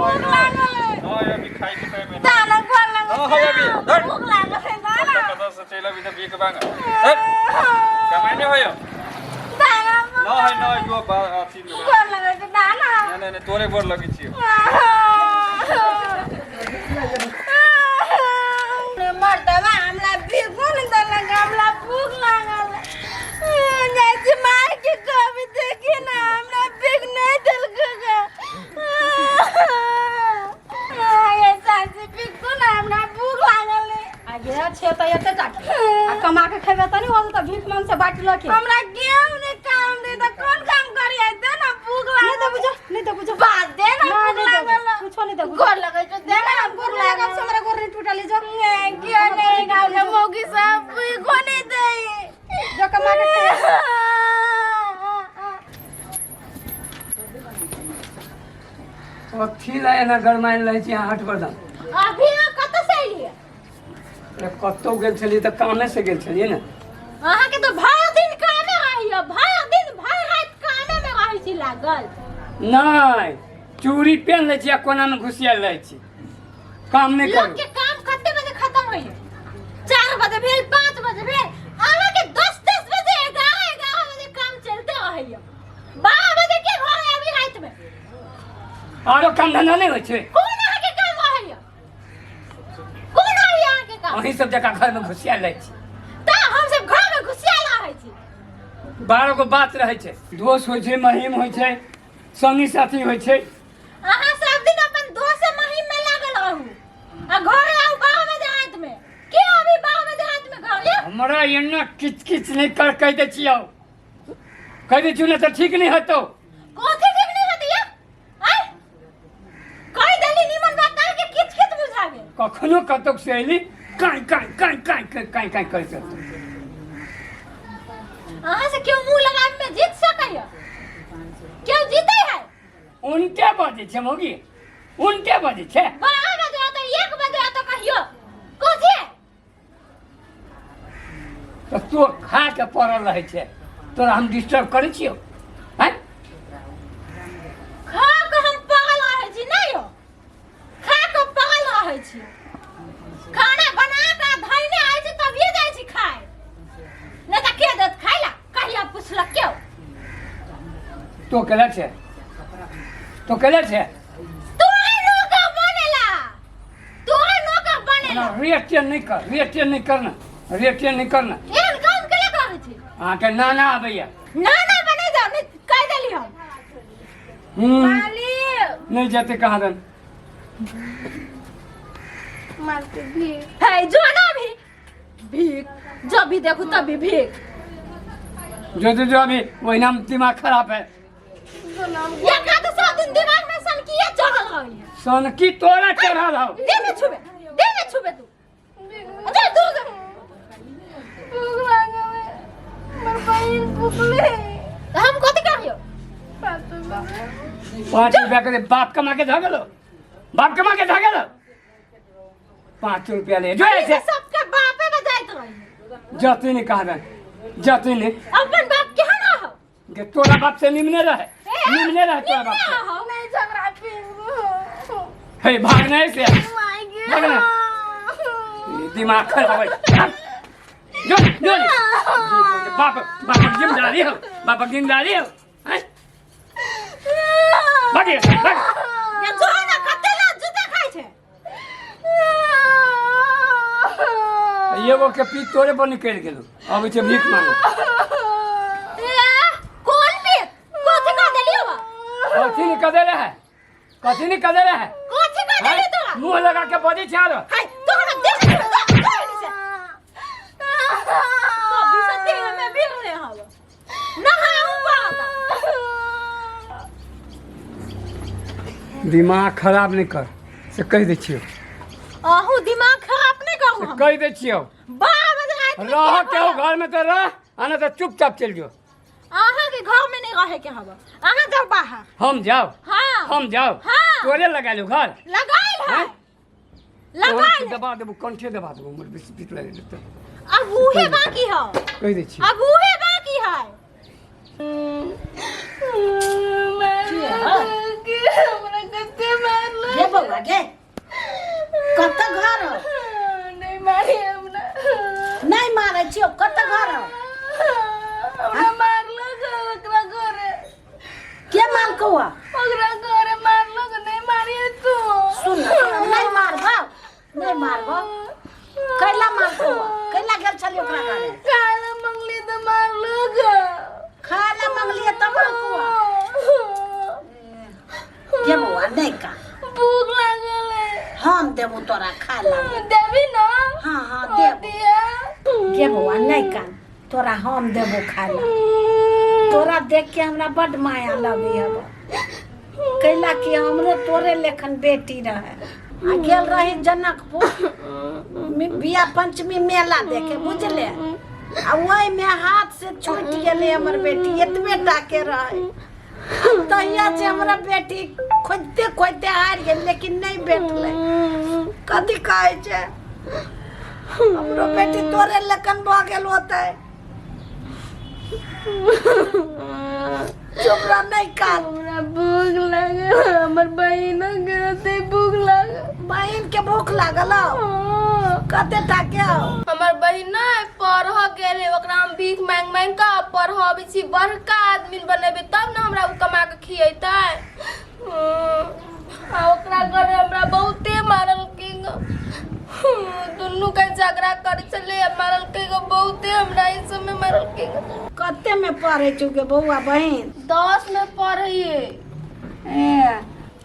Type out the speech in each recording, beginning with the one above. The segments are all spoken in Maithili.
भूख लागल है। नहीं अभी खाई के टाइम है। दाना गोर लगै ना है अभी। धर। भूख लागल है दाना। कतऽ से चलि अभी तऽ भीख मांग कमाइ नहि होय। दाना। न है न जो अथी में। गोर लगै छै दाना। नहीं नहीं नहीं, तोरे गोर लगै छियौ। मर्दबा हमरा भीखो नहि देलक, हमरा भूख लागल। जाइ छी माय के कभी देखी ना, हमरा भीख नहि देलक। ये सासु, भीखो ना, हमरा भूख लागल। आ गे छे तऽ एते टाके आ कमा के खेबे तऽ नहि होत तऽ भीख मांग से बाँटि लऽ के। हमरा गेहूं नहि काम दे तऽ कोन काम करियै? दे ना, भूख नहि लागल। देबू जो, नहि देबू जो। बात दे ना। ना, भूख नहि देबू। लागल। कुछो नहि देबू। गोर लगै छौ, दे ना, गोर भूख लागल लागल। से हमरा गोर नहि टूटल जो। किया नहीं, गाँव के मौगी सब भूखो नहीं दे। जो कमा के खेबे। कथी लए एना गरमायल रहै छी अहाँ हट बर्दन? अभी अहाँ कतऽ से एलियै? अरे कतहु गेल छलियै तऽ कामे से गेल छलियै ने। अहाँके तऽ भरि दिन कामे रहैया, भरि दिन भरि राति कामे मे रहै छी लागल। नहि, चूड़ी पेन लै छी आ कोनामे घुसियाल रहै छी, काम नहि लोक करू। के काम कते बजे खत्म होइया? 4 बजे भेल, 5 बजे भेल, अहाँके 10-10 बजे, 11-11 बजे काम चलते रहैया। 12 बजे के घर आबी राति में। आरो काम धंधा नहि होइ छै? कोन अहाँके काम रहैया? कोन रहैया अहाँके काम? अहीं सब जकाँ घरमे घुसियाल रहै छी। तऽ हम सब घर में घुसियाल रहै छी? 12 गो बात रहै छै, दोस्त होइ छै, महिम होइ छै, संगी साथी होइ छै। अहाँ सब दिन अपन दोस्त महिम में लागल रहू आ घर आउ 12 बजे राति में। के अभी 12 बजे राति में घर ये? हमरा एना किच किच नहि कर, कहि दै छियौ, कहि दै छियौ ने तऽ ठीक नहि हेतौ। कथी ठीक नहीं होती ये? आय कहि देली निमन बात, अहाँके किच किच बुझा गेल। कखनो कतौ से अयली, काँय काँय काँय काँय काँय काँय काँय करैत रहतौ। अहाँ से केओ मुंह लगाबे में जीत सकैया? केओ जीते है? उनटे बजै छै मौगी, उनटे बजै छै। 12 बजे आता, 1 बजे आता, कहियो कथी है? तऽ तू खा के पड़ल रहै छै, तोरा हम डिस्टर्ब करै छियौ? आँय? खा के हम पागल रहै छी? नहि यौ, खा के पागल रहै छी? खाना बना के धैने आइ छी तभिए जाइ छी खाय, नहि तऽ के देत खाय ला? कहिया पुछलक केओ? तो केला छै, तो केला छै। तोरे नौकर बनेला, तोरे नौकर बनेला। रिएक्शन नहि कर, रिएक्शन नहि करना, रिएक्शन नहि करना। एहन काम केला करै छी? अहाँके नाना आबैया। ना ना बने जाओ, नहीं कह देली हम। मालिक। नहि जेतै कहाँ दन। मालके भीख। है जो ना भी भीख, जब भी देखू तब भी भीख। जो जो जो अभी ओहिना में दिमाग खराब है। एकरा तो सब दिन दिमाग में सनकिए चढ़ल रहै है। सनकी तोरा चढ़ल हौ। दे में छुबे, दे में छुबे तू। अच्छा दूर जा। भूख लागल है, हमर बहिन भूखले। हम कथी करियो? 5 रुपया। 5 रुपया के बाप कमा के धऽ गेलो, बाप कमा के धऽ गेलो, 5 रुपया ले जो ऐसे। सबके बापे बजाइत रही। जते नहीं कहा जते नहीं। अपन बाप केहन रहो? के तोरा बाप से निमने रहे, निमने रहे तोरा बाप से। रहो। नहीं झगड़ा फिर। हे भाग नहीं से। माय गे। भाग ना। ये दिमाग खराब है। जो जो बाप बाप की जिम्मेदारी हो, बाप की जिम्मेदारी हो, हैं? भाग भाग। ये जो ना कते ला जूता खाइ छै। एगो के पीठ तोरे पर निकलि गेलो, अबै छै भीख मांगे। ए कोन पे कथी कह देलियो बा? कथी नहीं कदे रहे, कथी नहीं कदे रहे? कथी कह देलियो तोरा? मुंह लगा के बजै छै आरो। हाय तोरा देख देख से कभी से देह में बिगड़े हव नहाऊ पाता। दिमाग खराब नहीं कर से कहि दै छियौ। अहूँ दिमाग खराब नहीं करू से हम। कहि दै छियौ। 12 बजे राति में रह के केहू घर? घर में तऽ रह, आ नहि तऽ चुपचाप चलि जो। अहाँ के घर में नहीं रहे के हव, अहाँ जाओ बाहर। हम जाओ? हाँ। हम जाओ? हाँ। तोरे लगा लो घर। लगाइल है। हैं? लगाइल है। दबा देबू, कंठे दबा देबू, मोर बेसी पीट लागि जेतौ। अब उहे बाकी है। कहि दै छियौ। अब उहे बाकी है। हमरा कते मारल। बौआ गे, कत घर हो? नहीं मारी हमरा। नहीं मारै छियौ, कत घर हो? हमरा मारलो गो ओकरा घरे। के मालकौ हो? ओकरा घरे मारलो गो, नहीं मारिए तू। सुन, नहीं मारबौ, नहीं मारबौ। कैला मारकौ हो? कैला गेल छली ओकरा घरे? खाना मंगली तो मारलो गो। खाना मंगलिए तब मालकौ हो? के बौआ, नहीं का भूख लागल है। हम देबो तोरा खाय ला। देबी ना? हाँ हाँ, देबो। दिया। के बौआ, नहीं का, तोरा हम देबो खाय ला। तोरा देख के हमरा बड माया लगे हब, कैला कि हमरो तोरे लेखन बेटी रहे। आ गेल रही जनकपुर बिया पंचमी मेला देखे, बुझले? आ ओहि में हाथ से छूट गेलै हमर बेटी, एतबे टाके रहे। तहिया से हमरा बेटी खोजते खोजते हारि गेल, लेकिन नहीं भेटलै। कथी कहै छै, हमरो बेटी तोरे लेखन भऽ गेल होतै। चुप रह, नहीं कान। हमरा भूख लागल, हमर बहिनो के होतै भूख लागल। बहिन के भूख लागल हौ? कते टाके हौ? हमर बहिन ने पढ़ गेल है, ओकरा हम भीख मांग मांग के पढ़ाबै छी, बड़का आदमी बनेबै तब ने हमरा ओ कमा के खियेतै। आ ओकरा घरे हमरा बहुते मारलकै ग। दुनू के झगड़ा करै छलै आ मारलकै ग बहुते, हमरा ई सब में मारलकै ग। कते में पढ़ै छौ गे बौआ बहिन? 10 में पढ़ैये। ए,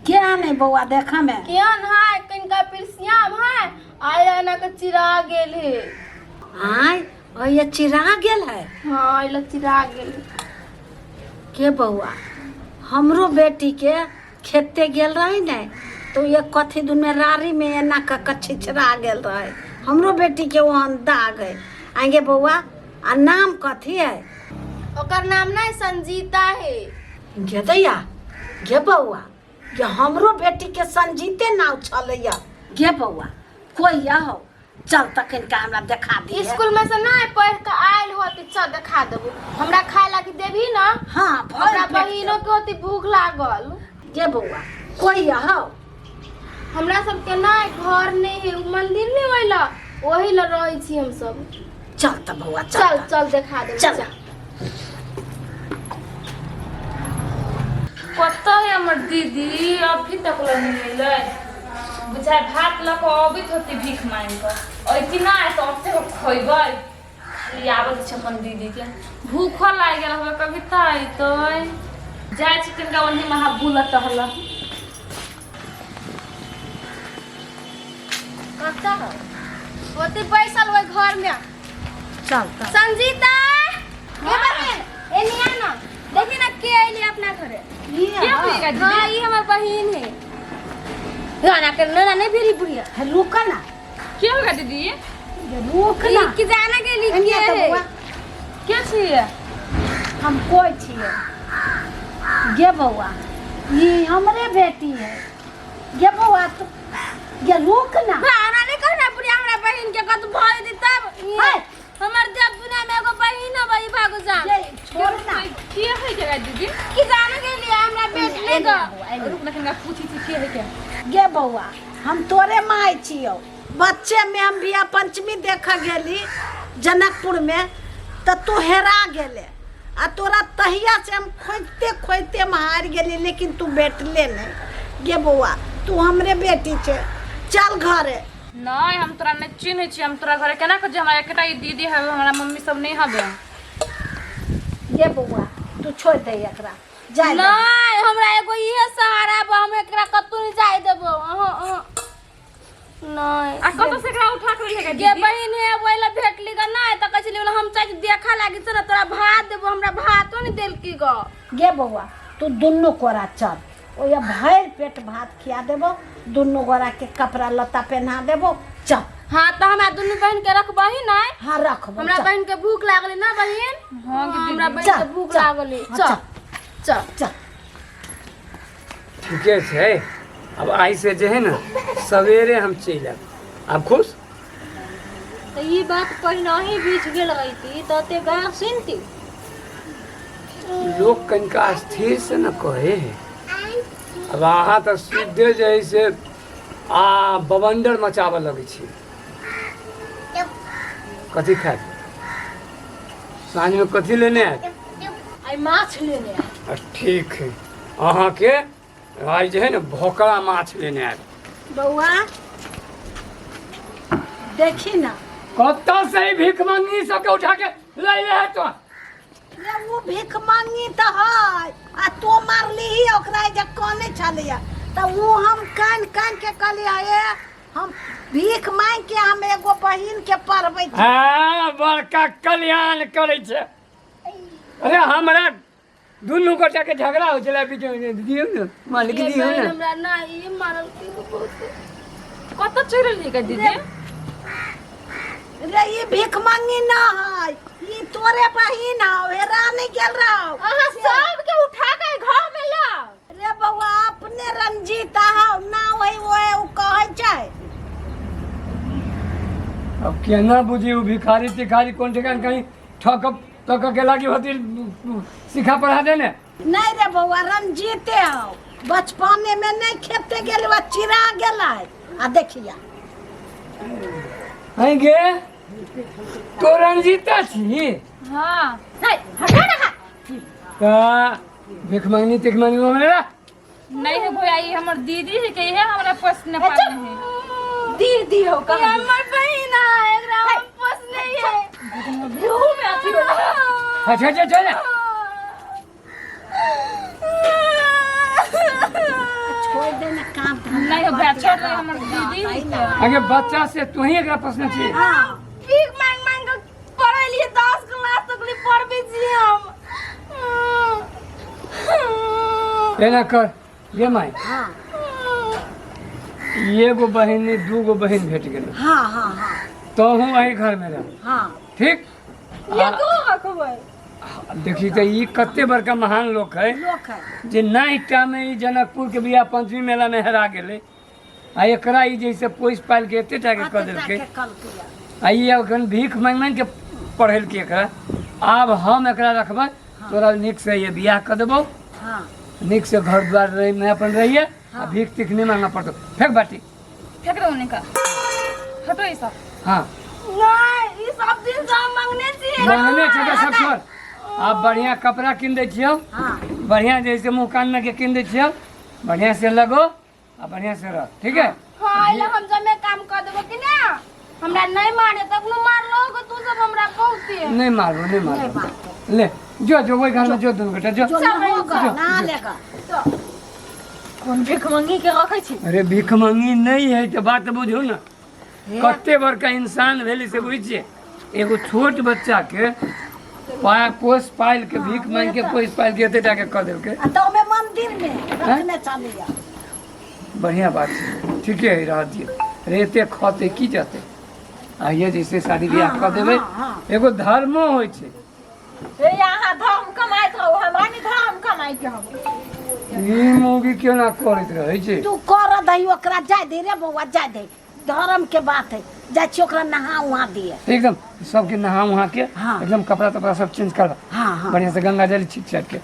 के आने बौआ देखा में? केहन है? कनिका पिरसियाम है, आइ एना के चिरा गेल है। आय, और ये चिरा गेल है? हाँ, एला चिरा गेल है। के बौआ, हमरो बेटी के खेते गेल रहे ने, तो ये कथी दिन में रारी में एना क के छिछरा गेल रहे। हमरो बेटी के ओहन दाग है। आगे बौआ, आ नाम कथी है? ओकर नाम ना संजीता है। गे दैया, गे बौआ, गे हमरो बेटी के संजीते नाम छलैया। गे बौआ, कोई हो, चल तखन का हमरा देखा दिए। स्कूल में से ना पढ़ के आयल होती, चल देखा देबू। हमरा खाए लागी देबी ना? हाँ, भर हमरा पेट बहिनो के होती भूख लागल। गे बौआ, कोई हो? हमरा सबके ना घर नहीं है, उ मंदिर नहीं होइला, ओही ला रहै छी हम सब। चल त बौआ, चल। चल चल, देखा देबू। चल। कतऽ है हमर दीदी? अभी तक लऽ नहि एलै। बुझाइ भात लऽ कऽ अबैत होती भीख मांगि कऽ। अयती ना तऽ ओते खैबै। खाली आबैत छै अपन दीदीके। भूखो लागि गेल हवे, कभी तऽ अयतै। जाइ छी तनिका ओन्ही महा बुलऽ टहलऽ। कतऽ हो? ओते बैसल ओहि घर में। चल त। संजीता गे बहिन, एनी आ ना, देखी ना के अइली अपना घरे। के हुई हाँ, ई हमर बहिन है। गाना के ना नहीं भेली बुढ़िया। हे, रुक ना। के होगा दीदी? रुक ना। ई की जाने गेली एनी के आ त है। बौआ। के छियै? हम कोई छियै। गे बौआ, ई हमरे बेटी है। गे बौआ, तू गे रुक ना। गाना नहीं कहना बुढ़िया, हमरा बहिन के कत भय दी तब। है। हमर जब दुनिया में एगो बहिन है, वही भागो जा। गे छोड़ ना। के है जगह दीदी? की जाने गेली हमरा बेटी ग। रुक ना, कनिका पूछी छी के है के। गे बौआ, हम तोरे माय छियौ। बच्चे में हम बिया पंचमी देख गेली जनकपुर में, तऽ तू हेरा गेले आ तोरा तहिया से हम खोजते खोजते हम हारि गेली, लेकिन तू भेटले नहीं। गे बौआ, तू हमरे बेटी छे, चल घरे। नहीं, हम तोरा नहीं चिन्है छी। हम तोरा घरे केना के जे? हमरा एकटा ई दीदी हवे, हमरा मम्मी सब नहीं हवे। गे बौआ, तू छोड़ दे एकरा, जाय दे। नहीं, हमरा एगो इहे सहारा बा, हम एकरा कतौ नहीं जाय देबो। अहाँ अहाँ नहीं। आ कतौ से एकरा उठा के लेके गे दीदी? बहिन है, ओहि ला भेटली ग नहीं त कहै छली हम चाहे देखा लागी से ना तोरा भात देबो, हमरा भातो नहीं देलकी ग। गे बौआ, तू दुनू कोरा चल, ओया भरि पेट भात खिया देबो, दुनू गोरा के कपड़ा लत्ता पहना देबो, चल। हाँ, त हमरा दुनू बहिन के रखबही नहीं? हाँ, रखबो। हमरा चल। बहिन के भूख लागले ना बहिन? हाँ गे। हमरा बहिन चल, के भूख चल। लागले। हाँ, चल चल चल। ठीके छै, अब आइ से जे है ने सवेरे हम चलि आयब। आब खुश? तऽ ई बात पहिनहि बीछ गेल रहिती तऽ एते गार सुनती? आ बवंडर मचाबऽ लगै छी। कथी खायब साँझमे? कथी लेने आयब? आइ माछ लेने आयब। आ, ठीक है, अहाँके आइ जे है ने भोकरा माछ लेने आयब। बौआ, देखी ना। कतऽ से ई भीख मंगी सबके उठा के लै ले है तो? रे, ओ भीख मांगी तऽ है आ तो मारलीही ओकरा जे कानै छलैया, तऽ ओ हम कान कान के कहलियै, ए हम भीख मांगि के हम एगो बहिन के पढ़बै छी। हँ, बड़का कल्याण करै छै। अरे, हमरा दुनू गोटा के झगड़ा होइ छलै बीच में, दियौ ने मालिक, दियौ ने। हमरा ना ई मारल के बहुत। कतऽ चलि रहलियै गे दीदी? रे, ई भीख मांगी ना है, ई तोरे बहिन हौ, हेरा नहीं गेल रहो। अहाँ सबके उठा के घर में लाओ। रे बौआ, अपने रंजीत हौ ना, वही वो उ कहै छै। अब केना बुझी ओ भिखारी तिखारी कोन ठिकान, कहीं ठक तक के लागी होती सिखा पढ़ा देने। नहीं रे बौआ, रंजीते हौ, बचपने में नहीं खेते गेल, वा चिरा गेलै आ देखिया। हैं गे, तो रंजीता छी? हाँ। नहीं, हटा ना हाथ। का भीख मंगनी तिख मंगनी हमरा? नहीं है भैया, ई हमर दीदी है के इहे हमरा पोसने पालने है। दीदी हो ई कहाँ? हमर बहिन है, एकरा हम पोसने है। गेहूं में अथी हो। अच्छा अच्छा अच्छा। छोड़ दे ना काम धंधा। नहीं हो भैया, छोड़ दे, हमर दीदी है के। आगे बच्चा से तू ही एकरा प्रश्न छी? हाँ। भीख मांग मांग के पढ़लिए, 10 क्लास तक ले पढ़बे छी हम। एना कर गे माय। हाँ। एगो बहिन नहीं, दूगो बहिन भेट गेल। हाँ हाँ हाँ तोहूँ वही घर में रह। हाँ। ठीक। ये को रखबै? देखी तऽ ई कते बड़का महान लोक है। लोक है। जे नाइटा में ई जनकपुर के बियाह पंचमी मेला में हेरा गेलै आ एकरा ई जैसे पोसि पालि के एते टाके कऽ देलकै। देलकै। आ ई एखन भीख मांगि मांगि के पढ़ेलकै एकरा। आब हम एकरा रखबै, तोरा नीक से ये बियाह कऽ देबौ। हाँ। नीक से घर द्वार रही में अपन रहिए आ भीख तीख नहीं मांगना पड़तो। फेंक बाटी। फेंक दो उन्हें का, हटो ई सब। हाँ। नहीं, ई सब दिन से हम मंगने छियै। मांगने छै तऽ सब छोड़, आब बढ़िया कपड़ा कीन दै छियौ। हाँ। बढ़िया जैसे मुँह कान में के कीन दै छियौ, बढ़िया से लगो आ बढ़िया से रह, ठीक है? हाँ, एला हम जमे काम कर देबो कि ना हमरा नहीं मारे तखनो मारलो तू सब हमरा बहुते। नहीं मारो, नहीं मारो। ले जो जो वही घर में जो, दुनू गोटा जो। जो नहोगा नहा लेगा। कोन भीख मंगी के रखै छी? अरे, भीख मंगी नहीं है तऽ बात बुझू ने, कते बड़का इंसान भेलै से बुझै छियै? एगो छोट बच्चा के पा पोस पालि के, भीख मांगि के पोसि पालि के एते टाके कऽ देलकै। आ तऽ ओमे मंदिर में रखने छलियै। बढ़िया बात छै, ठीके है, रह दियौ। अरे, एते खतै की जतै? आइए जैसे शादी बियाह कऽ देबै। एगो धर्मो होइ छै। हे, अहाँ धर्म कमाइत रहू, हमरा नहि धर्म कमाइ के हब। ई मौगी केना करैत रहै छै? तू कर दही ओकरा, जाय दे रे बौआ, जाय दे, धर्म के बात है। जाइ छी ओकरा नहा उहा दिए। एकदम सबके नहा उहा के। हाँ। एकदम कपड़ा तपड़ा सब चेंज कर। हाँ हाँ बढ़िया से गंगा जल छीट छाट के।